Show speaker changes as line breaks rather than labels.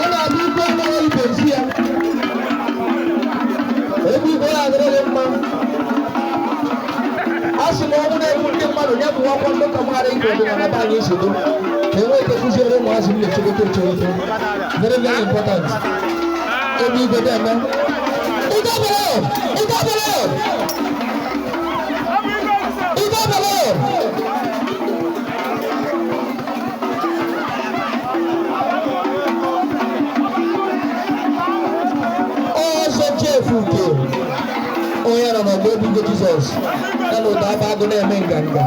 Ọ na-abụ ikpe anaghị ibezi ya. Ebe igwe ya adịrịghị mma. A sị na ọnwụ na-egbu ndị mmadụ ya bụ akwụkwọ ndị ka mmadụ ike ọdịnala be anyị nsogbu ka enwee ike kụziere ụmụazị m na-echegote echegote. Very, very important. Ebe igwe na-eme. Ịdabere! Ịdabere! Ịdabere! Ọzọ Jeff Uke, onye nọ n'ọgbọ ebugo Jizọs ya na ụda aba agụ na-eme nganga.